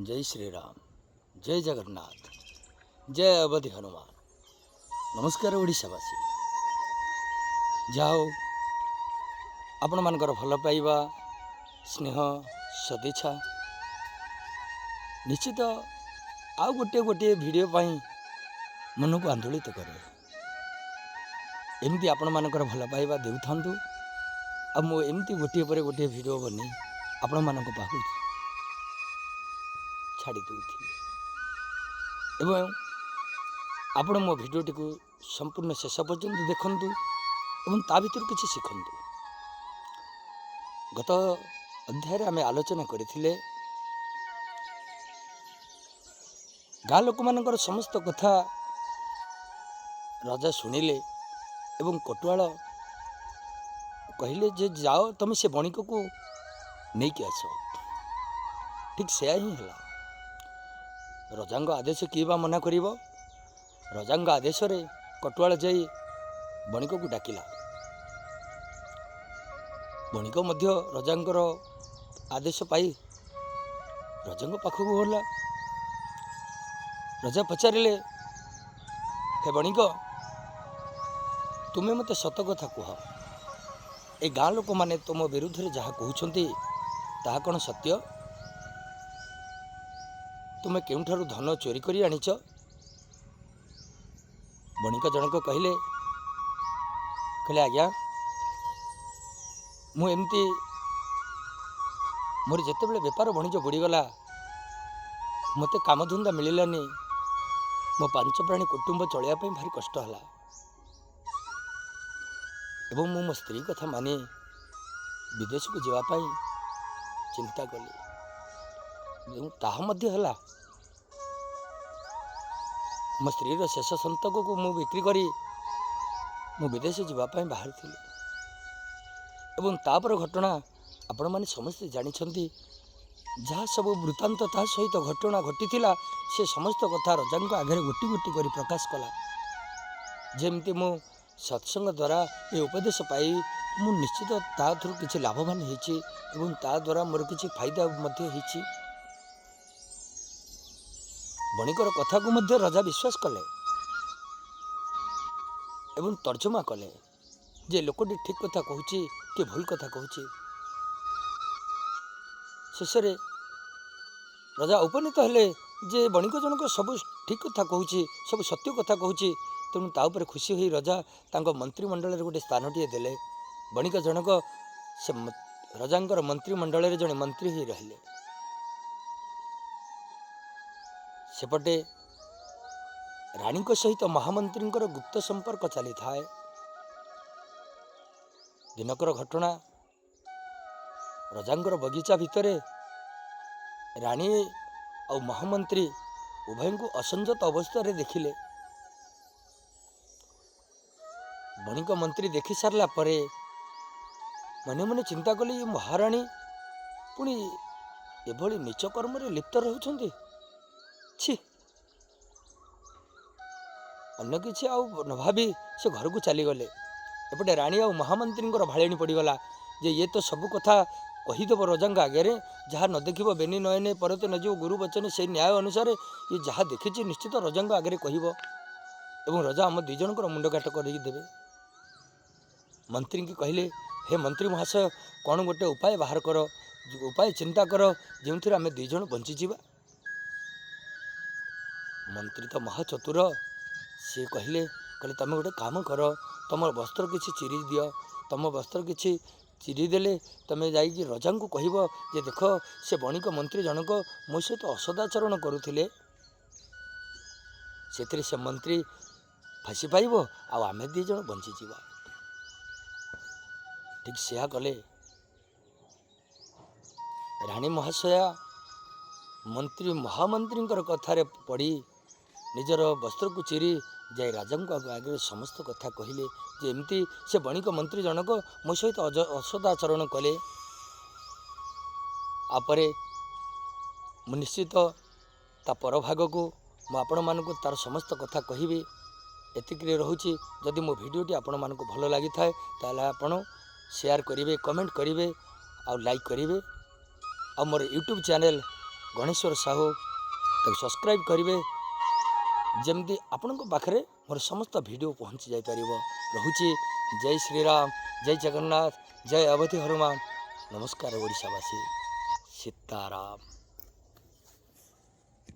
ଜୟ ଶ୍ରୀରାମ, ଜୟ ଜଗନ୍ନାଥ, ଜୟ ଅବଧି ହନୁମାନ। ନମସ୍କାର ଓଡ଼ିଶାବାସୀ। ଯାହା ହଉ, ଆପଣମାନଙ୍କର ଭଲ ପାଇବା, ସ୍ନେହ, ସଦିଚ୍ଛା ନିଶ୍ଚିତ ଆଉ ଗୋଟିଏ ଗୋଟିଏ ଭିଡ଼ିଓ ପାଇଁ ମନକୁ ଆନ୍ଦୋଳିତ କରେ। ଏମିତି ଆପଣମାନଙ୍କର ଭଲ ପାଇବା ଦେଉଥାନ୍ତୁ ଆଉ ମୁଁ ଏମିତି ଗୋଟିଏ ପରେ ଗୋଟିଏ ଭିଡ଼ିଓ ବନେଇ ଆପଣମାନଙ୍କ ପାଖକୁ ଛାଡ଼ି ଦେଉଥିବି ଏବଂ ଆପଣ ମୋ ଭିଡ଼ିଓଟିକୁ ସମ୍ପୂର୍ଣ୍ଣ ଶେଷ ପର୍ଯ୍ୟନ୍ତ ଦେଖନ୍ତୁ ଏବଂ ତା ଭିତରୁ କିଛି ଶିଖନ୍ତୁ। ଗତ ଅଧ୍ୟାୟରେ ଆମେ ଆଲୋଚନା କରିଥିଲେ, ଗାଁ ଲୋକମାନଙ୍କର ସମସ୍ତ କଥା ରାଜା ଶୁଣିଲେ ଏବଂ କଟୁଆଳ କହିଲେ ଯେ ଯାଅ, ତମେ ସେ ବଣିକକୁ ନେଇକି ଆସ। ଠିକ୍ ସେୟା ହିଁ ହେଲା। ରଜାଙ୍କ ଆଦେଶ କିଏ ବା ମନା କରିବ? ରଜାଙ୍କ ଆଦେଶରେ କଟୁଆଳ ଯାଇ ବଣିକକୁ ଡାକିଲା। ବଣିକ ମଧ୍ୟ ରଜାଙ୍କର ଆଦେଶ ପାଇ ରଜାଙ୍କ ପାଖକୁ ଗଲା। ରଜା ପଚାରିଲେ, ହେ ବଣିକ, ତୁମେ ମୋତେ ସତ କଥା କୁହ, ଏ ଗାଁ ଲୋକମାନେ ତୁମ ବିରୁଦ୍ଧରେ ଯାହା କହୁଛନ୍ତି ତାହା କ'ଣ ସତ୍ୟ? ତୁମେ କେଉଁଠାରୁ ଧନ ଚୋରି କରି ଆଣିଛ? ବଣିକ ଜଣକ କହିଲେ, ଆଜ୍ଞା, ମୁଁ ଏମିତି ମୋର ଯେତେବେଳେ ବେପାର ବଣିଜ ବୁଡ଼ିଗଲା, ମୋତେ କାମଧନ୍ଦା ମିଳିଲାନି, ମୋ ପାଞ୍ଚ ପ୍ରାଣୀ କୁଟୁମ୍ବ ଚଳିବା ପାଇଁ ଭାରି କଷ୍ଟ ହେଲା ଏବଂ ମୁଁ ମୋ ସ୍ତ୍ରୀ କଥା ମାନି ବିଦେଶକୁ ଯିବା ପାଇଁ ଚିନ୍ତା କଲି ଏବଂ ତାହା ମଧ୍ୟ ହେଲା। ମୋ ସ୍ତ୍ରୀର ଶେଷ ସନ୍ତକକୁ ମୁଁ ବିକ୍ରି କରି ମୁଁ ବିଦେଶ ଯିବା ପାଇଁ ବାହାରିଥିଲି ଏବଂ ତାପରେ ଘଟଣା ଆପଣମାନେ ସମସ୍ତେ ଜାଣିଛନ୍ତି। ଯାହା ସବୁ ବୃତ୍ତାନ୍ତ ତା ସହିତ ଘଟଣା ଘଟିଥିଲା, ସେ ସମସ୍ତ କଥା ରଜାଙ୍କ ଆଗରେ ଗୋଟି ଗୋଟି କରି ପ୍ରକାଶ କଲା। ଯେମିତି ମୁଁ ସତ୍ସଙ୍ଗ ଦ୍ୱାରା ଏ ଉପଦେଶ ପାଇ ମୁଁ ନିଶ୍ଚିତ ତାଥିରୁ କିଛି ଲାଭବାନ ହେଇଛି ଏବଂ ତା ଦ୍ୱାରା ମୋର କିଛି ଫାଇଦା ମଧ୍ୟ ହେଇଛି। ବଣିକର କଥାକୁ ମଧ୍ୟ ରଜା ବିଶ୍ୱାସ କଲେ ଏବଂ ତର୍ଜମା କଲେ ଯେ ଲୋକଟି ଠିକ୍ କଥା କହୁଛି କି ଭୁଲ କଥା କହୁଛି। ଶେଷରେ ରଜା ଉପନୀତ ହେଲେ ଯେ ବଣିକ ଜଣକ ସବୁ ଠିକ୍ କଥା କହୁଛି, ସବୁ ସତ୍ୟ କଥା କହୁଛି। ତେଣୁ ତା ଉପରେ ଖୁସି ହୋଇ ରଜା ତାଙ୍କ ମନ୍ତ୍ରିମଣ୍ଡଳରେ ଗୋଟେ ସ୍ଥାନଟିଏ ଦେଲେ। ବଣିକ ଜଣକ ସେ ରଜାଙ୍କର ମନ୍ତ୍ରିମଣ୍ଡଳରେ ଜଣେ ମନ୍ତ୍ରୀ ହୋଇ ରହିଲେ। ସେପଟେ ରାଣୀଙ୍କ ସହିତ ମହାମନ୍ତ୍ରୀଙ୍କର ଗୁପ୍ତ ସମ୍ପର୍କ ଚାଲିଥାଏ। ଦିନକର ଘଟଣା, ରଜାଙ୍କର ବଗିଚା ଭିତରେ ରାଣୀ ଆଉ ମହାମନ୍ତ୍ରୀ ଉଭୟଙ୍କୁ ଅସଞ୍ଜତ ଅବସ୍ଥାରେ ଦେଖିଲେ। ବଣିକ ମନ୍ତ୍ରୀ ଦେଖି ସାରିଲା ପରେ ମନେ ମନେ ଚିନ୍ତା କଲେ, ଏ ମହାରାଣୀ ପୁଣି ଏଭଳି ନୀଚ କର୍ମରେ ଲିପ୍ତ ରହୁଛନ୍ତି, ଛି। ଅନ୍ୟ କିଛି ଆଉ ନ ଭାବି ସେ ଘରକୁ ଚାଲିଗଲେ। ଏପଟେ ରାଣୀ ଆଉ ମହାମନ୍ତ୍ରୀଙ୍କର ଭାଳେଣି ପଡ଼ିଗଲା ଯେ ଇଏ ତ ସବୁ କଥା କହିଦେବ ରଜାଙ୍କ ଆଗରେ, ଯାହା ନ ଦେଖିବ ବେନି ନୟନେ ପରତେ ନ ଯିବ ଗୁରୁ ବଚନେ, ସେଇ ନ୍ୟାୟ ଅନୁସାରେ ଇଏ ଯାହା ଦେଖିଛି ନିଶ୍ଚିତ ରଜାଙ୍କ ଆଗରେ କହିବ ଏବଂ ରଜା ଆମ ଦୁଇ ଜଣଙ୍କର ମୁଣ୍ଡ କାଟ କରିକି ଦେବେ। ମନ୍ତ୍ରୀଙ୍କୁ କହିଲେ, ହେ ମନ୍ତ୍ରୀ ମହାଶୟ, କ'ଣ ଗୋଟେ ଉପାୟ ବାହାର କର, ଉପାୟ ଚିନ୍ତା କର ଯେଉଁଥିରେ ଆମେ ଦୁଇ ଜଣ ବଞ୍ଚିଯିବା। ମନ୍ତ୍ରୀ ତ ମହାଚତୁର, ସିଏ କହିଲେ ତୁମେ ଗୋଟେ କାମ କର, ତୁମ ବସ୍ତ୍ର କିଛି ଚିରି ଦିଅ। ତୁମ ବସ୍ତ୍ର କିଛି ଚିରିଦେଲେ ତୁମେ ଯାଇକି ରଜାଙ୍କୁ କହିବ ଯେ ଦେଖ, ସେ ବଣିକ ମନ୍ତ୍ରୀ ଜଣକ ମୋ ସହିତ ଅସଦାଚରଣ କରୁଥିଲେ। ସେଥିରେ ସେ ମନ୍ତ୍ରୀ ଫାଶୀ ପାଇବ ଆଉ ଆମେ ଦୁଇ ଜଣ ବଞ୍ଚିଯିବା। ଠିକ୍ ସେୟା କଲେ। ରାଣୀ ମହାଶୟା ମନ୍ତ୍ରୀ ମହାମନ୍ତ୍ରୀଙ୍କର କଥାରେ ପଡ଼ି ନିଜର ବସ୍ତ୍ରକୁ ଚିରି ଯାଇ ରାଜାଙ୍କ ଆଗରେ ସମସ୍ତ କଥା କହିଲେ ଯେ ଏମିତି ସେ ବଣିକ ମନ୍ତ୍ରୀ ଜଣକ ମୋ ସହିତ ଅସଦାଚରଣ କଲେ। ତାପରେ ମୁଁ ନିଶ୍ଚିତ ତା ପରଭାଗକୁ ମୁଁ ଆପଣମାନଙ୍କୁ ତା'ର ସମସ୍ତ କଥା କହିବି। ଏତିକିରେ ରହୁଛି। ଯଦି ମୋ ଭିଡ଼ିଓଟି ଆପଣମାନଙ୍କୁ ଭଲ ଲାଗିଥାଏ, ତାହେଲେ ଆପଣ ସେୟାର କରିବେ, କମେଣ୍ଟ କରିବେ ଆଉ ଲାଇକ୍ କରିବେ ଆଉ ମୋର ୟୁଟ୍ୟୁବ୍ ଚ୍ୟାନେଲ୍ ଗଣେଶ୍ୱର ସାହୁ, ତାକୁ ସବସ୍କ୍ରାଇବ୍ କରିବେ, ଯେମିତି ଆପଣଙ୍କ ପାଖରେ ମୋର ସମସ୍ତ ଭିଡ଼ିଓ ପହଞ୍ଚି ଯାଇପାରିବ। ରହୁଛି। ଜୟ ଶ୍ରୀରାମ, ଜୟ ଜଗନ୍ନାଥ, ଜୟ ଅବଧି ହନୁମାନ। ନମସ୍କାର ଓଡ଼ିଶାବାସୀ, ସୀତାରାମ।